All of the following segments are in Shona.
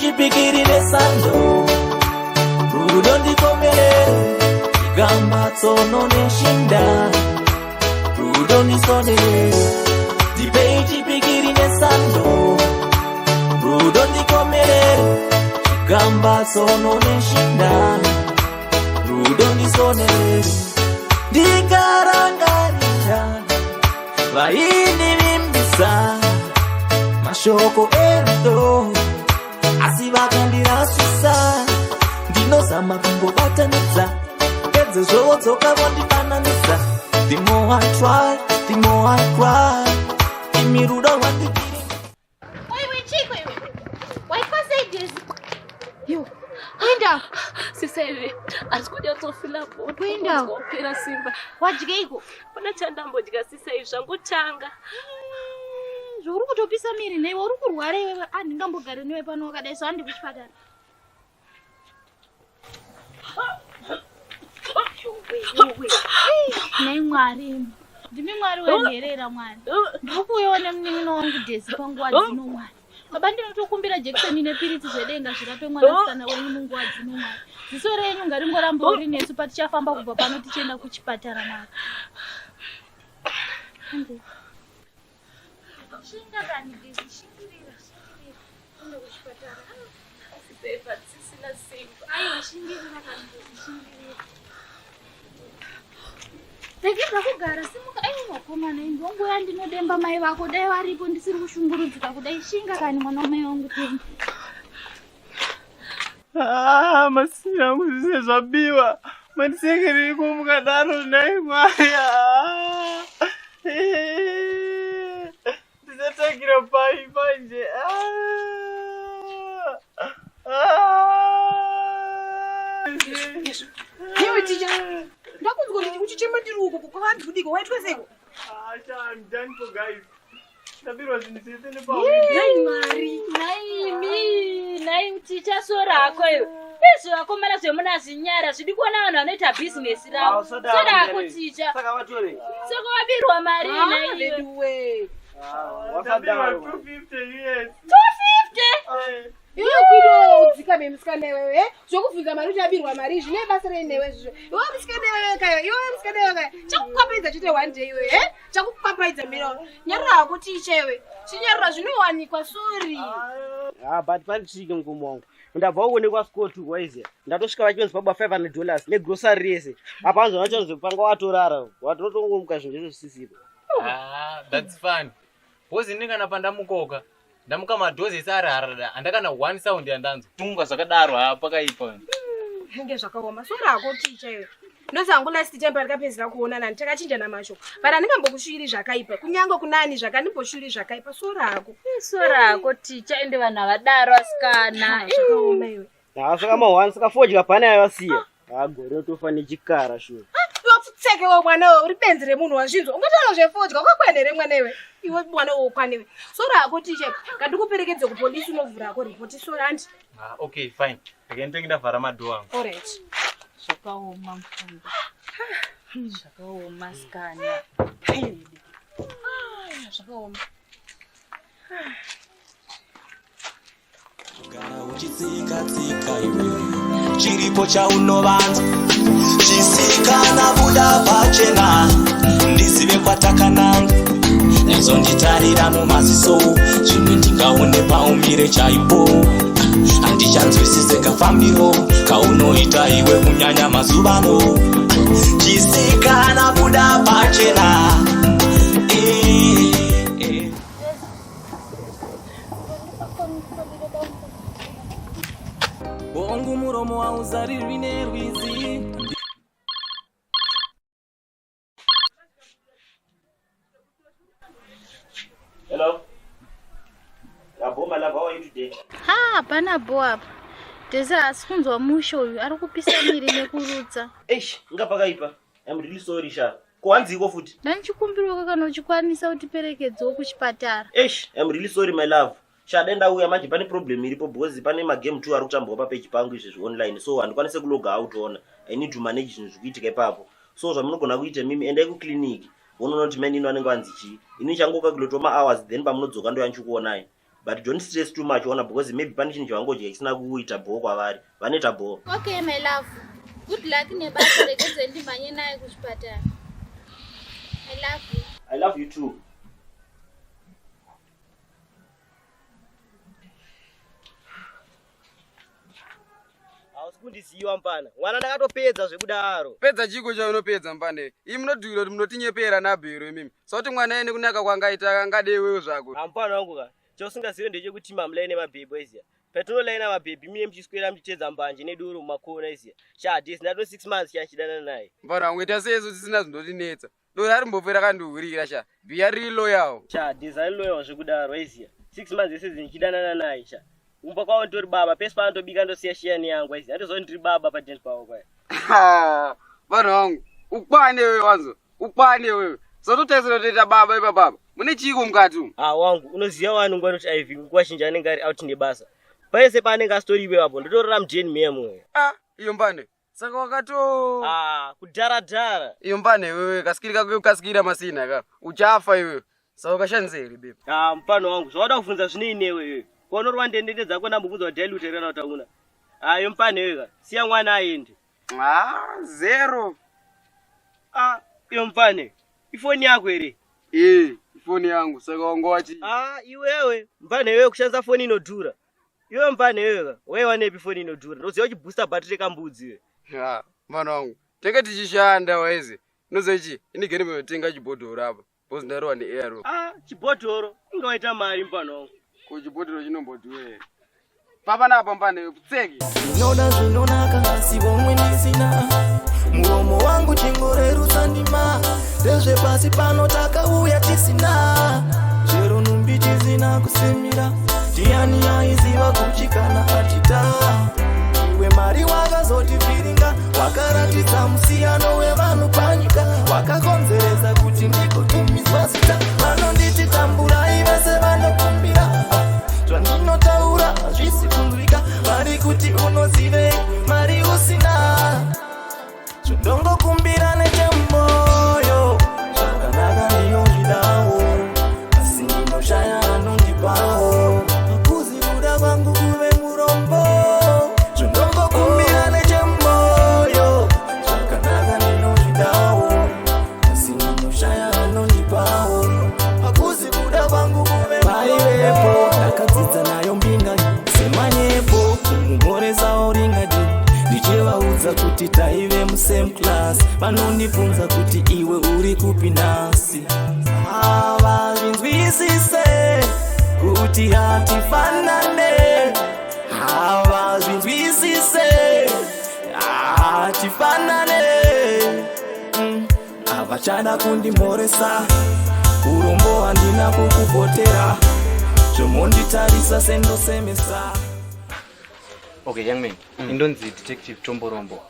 chipikiri nesando, rudo ndikomerere, chigamba tsono neshinda, rudo ndisonere. Ndipei chipikiri nesando, rudo ndikomerere, chigamba tsono neshinda, rudo ndisonere. Ndikarangarira vaindivimbisa mashoko erudo, asi vakandirasisa. Ndinozama kungobatanidza, pedzezvo vodzoka vondifananidza. The more I try, the more I cry. Imi rudo rwandibiri. Waiwe, chiko iwe? Waitwa sei, Daisy? Yo, kuenda. Sisaive, asi kunyatsofila. Kuenda. Kupera simba. Wadyeiko? Pana chandambodya, sisai, zvangotanga. Zvauri kutopisa miri neiwe, uri kurwara iwewe. Handingambogari newe pano wakadai so, handi kuchipatara. Nhai Mwari, ndimi Mwari wenherera. Mwari, ndikuuyawo nemunin'ina wangu Dhezi panguva dzino. Mwari baba, ndinotokumbira jekiseni nepiritsi zvedenga zvirape mwanasikana wenyu munguva dzino. Mwari, ziso renyu ngaringorambawo rinesu patichafamba kubva pano tichienda kuchipatara. Mwari. Hande. Shinga kani, Dhezi, shingirira, shingirira, ende kuchipatara. Sisaiva, sisina simba. Aiwa, shingirira kani, Dhezi, shingirira. Regedza kugara, simuka. Aiwa vakomana, indonguva yandinodemba mai vako, dai varipo ndisiri kushungurudzika kudai. Shinga kani, mwana wamai vangu, tende. Ah, masini angu zvise zvabiwa. Mandisekereriko mukadaro, nhai Mwari? Ah. Eh, ndichatangira pai manje? Ah. Ah. Iwe ticha, ndakunzwa kuti uchichema ndiri uko kwavanzi kudiko, waitwa seiko? Ah, sha, I'm done for, guys. Ndabirwa zvinhu zvese nepa. Nhai Mwari! Naimi, nai ticha, sora hako iwe. Izvo vakomana zvemunazvinyara zvidi kuona vanhu vanoita bhizinesi ravo. Sora hako, ticha. Saka vatore. Saka wabirwa mari naiwe? Veduwe! Ndabirwa 250 US. 250? Eh. Iwe kuido udzikame, musikana iwewe, eh? Zvokubvunza mari kuti abirwa mari izvi nebasa rei newe izvizvo? Iwe musikana iwewe kaya, iwe musikana iwewe kaya, chakukwapaidza chete one day iwe, eh? Chakukwapaidza miro. Nyarara hako, ticha iwe, chinyarara, zvinowanikwa, sorry. Ah, but pane chike, mukomo wangu. Ndabva kuonekwa Scott waiziya. Ndatosvika vachinzi baba $500 negrocery yese. Apa anzona vachinzi panga watorara. Watotongomuka zvinhu zvese zvisisipo. Ah, that's fun. Because ini kana pandamukoka, ndamuka madhozi ese ari harada, handakana one sound yandanzwa. Tunga zvakadaro, ha, pakaipa. Henge zvakaoma, sorry hako, ticha iwe. Ndozi hangu last time patikapedzera kuonana takachinjana mashoko, but handingambokushuviri zvakaipa, kunyange kunani zvakandimboshuviri zvakaipa. Sorry hako. Sora hako, ticha, ende vanhu havadaro, asikana. Zvakaoma iwe. Ah, saka ma1 saka fodya pana yavasiya. Ah, gore tofa nechikara sure. Iwe pfutseke we, mwana we, uri benzi remunhu, wazvinzwa? Ungataura zvefodya wakakwana here, mwana iwe? Iwe mwana we, ukwanewe. Sorry hako, ticha, ngandikuperekedze kupolisi, unovhura hako ripoti. Sorry handi. Ah, okay, fine. Rege nditenge ndavhara madhoo angu. Alright. Zvakaoma mufungo, zvakaoma sikana. Zvakaoma. Gara uchitsika-tsika iwe, chiripo chaunovanza chisikana, buda pachena ndizive kwatakananga. Nyazonditarira mumaziso, zvimwe ndingaone paumire chaipo. Handichanzwisise kafambiro kaunoita iwe, kunyanya mazuvano. Chisikana, buda pachena. Eh, eh. Bongu muromo hauzarirwi nerwizi. Hello. Yabo, my love, how are you today? Ha, hapana bo apa. Dhezi haasi kunzwa mushe uyu, ari kupisa miri nekurutsa. Eish, inga pakaipa. I'm really sorry, sha. Ko hanziko futi? Ndandichikumbirwa kana uchikwanisa utiperekedzewo kuchipatara. Eish, I'm really sorry, my love. Sha, dai ndauya manje, pane problem iripo because pane magame two ari kutambwa papeji pangu izvezvi online, so handikwanise kuloga out ona. I need to manage zvinhu zviri kuitika ipapo. So zvamunogona kuita mimi, endai kuclinic. Wonoona kuti mai nino anenge vanzi chii. Ini changoka kuloto mahours, then pamunodzoka ndoya ndichikuonai. But don't stress too much ona because maybe pane chinhu chavangodya chisina kuita bhoo kwavari. Vanoita bhoo. Okay my love. Good luck nebasa regedze ndimhanye naye kuchipatara. I love you. I love you too. Hausi kundiziva mfana. Mwana ndakatopedza zvekudaro. Pedza chiko chaunopedza mfana? Imi munodhura kuti munotinyepera nabhero imimi. Sauti mwana ene kunaka kwangaita angade iwewe zvako. Mfana wangu ka. Chausingazive ndechekuti mamulaine mabhebhi aiziya. Patinolaina mabhebhi mine muchiswera muchitedza mbanje nedoro mumakona aiziya. Sha this ndato 6 months chanchidanana naye. Mfana wangu ita sei isu tisina zvindotinetsa. Doro harimbofe rakandihurira sha. Bhiya riri loyal. Sha this ari loyal zvekudaro aiziya. 6 months yese ndichidanana naye sha. Kumba kwavo nditori baba pese paanotobika ndosiya shiyani yangu aiziya. Andozoti ndiri baba padeni pavo kwaya. Mfana wangu ukwane wewe wanzo. Ukwane wewe. Sototarisira kutoita baba ipapapa. Mune chiiko mukati umu? Ah wangu unoziva wani nguva inoti Ivy nguva zhinji anenge ari out nebasa. Pese paanenge asitori ipapo ndotorora mudheni meya muya. Ah iyo mbane. Saka wakato Ah kudhara dhara. Iyo mbane wewe kasikiri kako kasikira masina ka. Uchafa iwewe. Saka ukashandisa here babe? Ah mfano wangu zvawada kubvunza zvinei newe iwewe. Konorwa ndendende dzako ndambobvunza kuti dilute here kana kuti hauna. Ah iyo mfano iwewe ka. Siya mwana aende. Ah zero. Ah iyo mfane. Ifoni yako here? Eh, ifoni yangu. Saka wanga wati Ah iwewe mfane iwewe kushandisa foni inodhura. Iwe mfane iwewe ka. Waiwanepi foni inodhura? Ndoziva uchibooster battery kambudzi iwe. Ah, mfana wangu. Tenge tichishanda waizi. Unoziva chi? Inigere minotenga chibhodhoro apa. Because ndarowa neair. Ah, chibhodhoro inga waita mari mfana wangu. Ko chibhodhoro chinombodhuwa here? Papa napa mfana pfutseki. Ndinoda zvinonaka asi vomwe ndisina muromo wangu chingorerutsa ndima ndezvepasi pano takauya tisina zvero nhumbi tisina kusimira ndiani aiziva kuchi kana atita iwe mari wakazotivhiringa wakaratidza musiyano wevanhu panyika wakakonzeresa kuti ndikotumidzwa zita vanonditi tamburai vese vanokumbira zvandinotaura hazvisi kunzwika vari kuti unozivei mari usina zvindongokumbira nechemumoyo zvakanaka ndinozvidawo asi ndinoshaya anondipawo hakuzi kuda kwangu kuve murombo zvindongokumbira nechemumoyo zvakanaka ndinozvidawo asi ndinoshaya anondipawo hakuzi kuda kwangu kuve maivepo ndakadzidza nayo mbinga semanyepo mumhoresawo ringadi ndichivaudza kuti taive musame class vanondibvunza kuti iwe uri kupi nhasi havazvinzwisise kuti hatifanane havazvinzwisise hatifanane havachada kundimhoresa urombo handina kukupotera zvomonditarisa sendosemesa Okay young man, indonzi detective Tomborombo.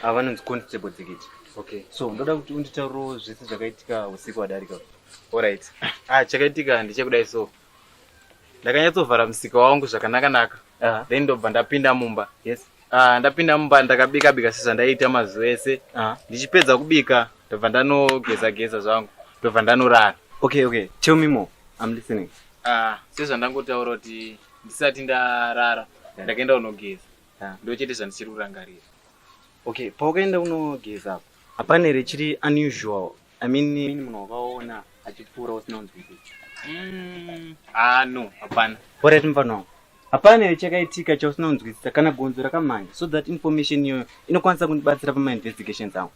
Ava vanonzi constable Dzikiti. Okay. So ndoda kuti unditaurirewo zvese zvakaitika usiku wadarika. Alright. Ah chakaitika ndechekudai so. Ndakanyatsovhara musika wangu zvakanaka naka. Then ndobva ndapinda mumba. Yes. Ah ndapinda mumba ndakabika bika sezvandaiita mazuva ese. Ndichipedza kubika ndobva ndanogeza geza zvangu. Ndobva ndanorara. Okay okay. Tell me more. I'm listening. Ah sezvandangotaura kuti ndisati ndarara ndakaenda kunogeza. Ndochete zvandichiri kurangarira. Okay, pawakaenda kunogeza apo hapana here chiri unusual? I mean munhu wakaona achipfuura usina kunzwisisa. Ah no, hapana. Alright mfana wangu. Hapana here chakaitika chausina kunzwisisa kana gonzo rakamhanya so that information iyoyo inokwanisa kundibatsira pama investigations angu.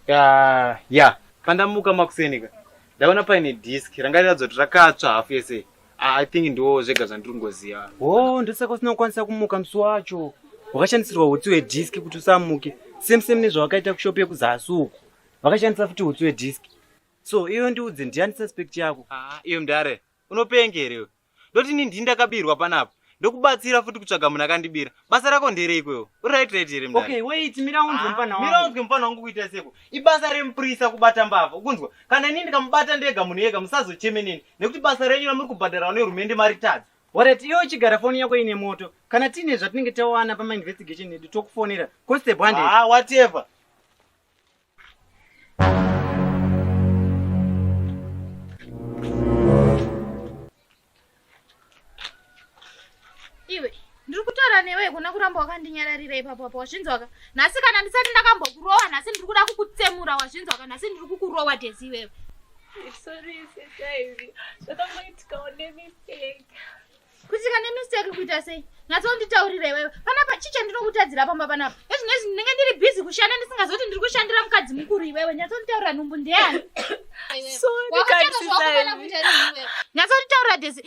Ah, yeah. Pandamuka makuseni ka. Ndaona paine disk ranga riratidza kuti rakatsva hafu yese. Ah, I think ndiwo zvega zvandiri kungoziva. Oh, ndosaka usina kukwanisa kumuka musi wacho. Wakashandisirwa hutsi hwedisk kuti usamuke. Same same nezvawakaita kushop yekuzasi uko. Vakashandisa futi hutsi hwedisk. So iwe ndiudze ndiani suspect yako? Ah, iwe mudare, unopenga here iwe? Ndoti ini ndini ndakabirwa panapa. Ndokubatsira futi kutsvaga munhu akandibira. Basa rako ndereiko iwe? Uri right right here mudare? Okay, wait, mira unzwe mfana wangu. Mira unzwe mfana wangu kuita seko. Ibasa remupurisa kubata mbavha. Ukunzwa? Kana ini ndikamubata ndega munhu ega musazocheme neni nekuti basa renyu ramuri kubhadharwa nehurumende maritadza. Alright, iwe uchigara foni yako ine moto. Kana tiine zvatinenge tawana pama investigation edu tokufonera. Constable hande. Ah, whatever. Iwe, ndiri kutaura newe kuna kuramba wakandinyararira ipapo apo wazvinzwaka. Nhasi kana ndisati ndakambokurowa, nhasi ndiri kuda kukutsemura wazvinzwaka, nhasi ndiri kukurowa Desi iwewe. Sorry sesaivi, zvakangoitikawo nemistake. Kuitika nemistake kuita sei? Nyatsonditaurira iwewe. Panapa chii chandinokutadzira pamba panapa? Ezvinezvi ndinenge ndiri busy kushanda ndisingazoti ndiri kushandira mukadzi mukuru iwewe. Nyatsonditaurira nhumbu ndeyani? Sorry Wakutanga kanti zvawakufana Saivi. kuita rini iwewe? Nyatsonditaurira Desi.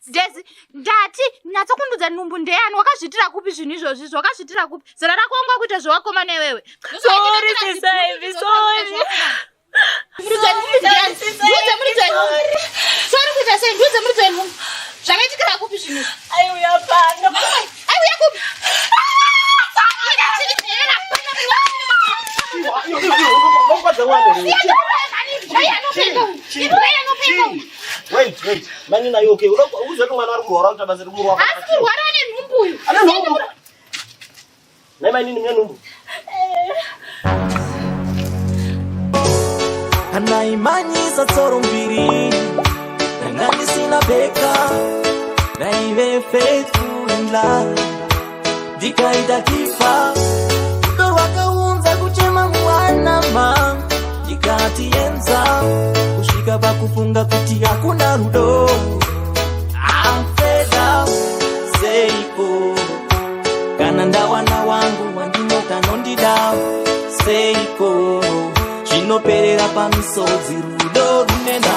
Desi, ndati nyatsokundudza nhumbu ndeyani? Wakazviitira kupi zvinhu izvozvi? Wakazviitira kupi? Zera rako wanga kuita zvewakomana iwewe. Sorry sesaivi, sorry. Muridzi wenhumbu ndiyani? Ndiudze muridzi wenhumbu. Sorry kuita sei? Ndiudze muridzi wenhumbu. Zvakaitikira kupi zvinhu izvi? Aiuya pano. Aiuya kupi? Wait, wait. Mani nayo okay. Unokuudza kuti mwana ari kurwara kuita basa rekumurwa. Asi kurwara ane nhumbu uyu. Ane nhumbu. Nai mainini mune nhumbu. Anaimanyisa tsoro mbiri ndanga ndisina beka ndaive faithful in love ndikaita kifa rudo rwakaunza kuchema muwanama ndikatienza kusvika pakufunga kuti hakuna rudo. I'm fed up, seiko kana ndawana wangu wandinoda anondida seiko zvinoperera pamisodzi rudo runena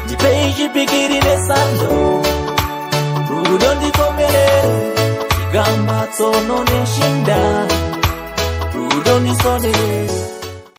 ndipei chipikiri nesando rudo ndikomerere chigambatsono neshinda rudo ndisonere.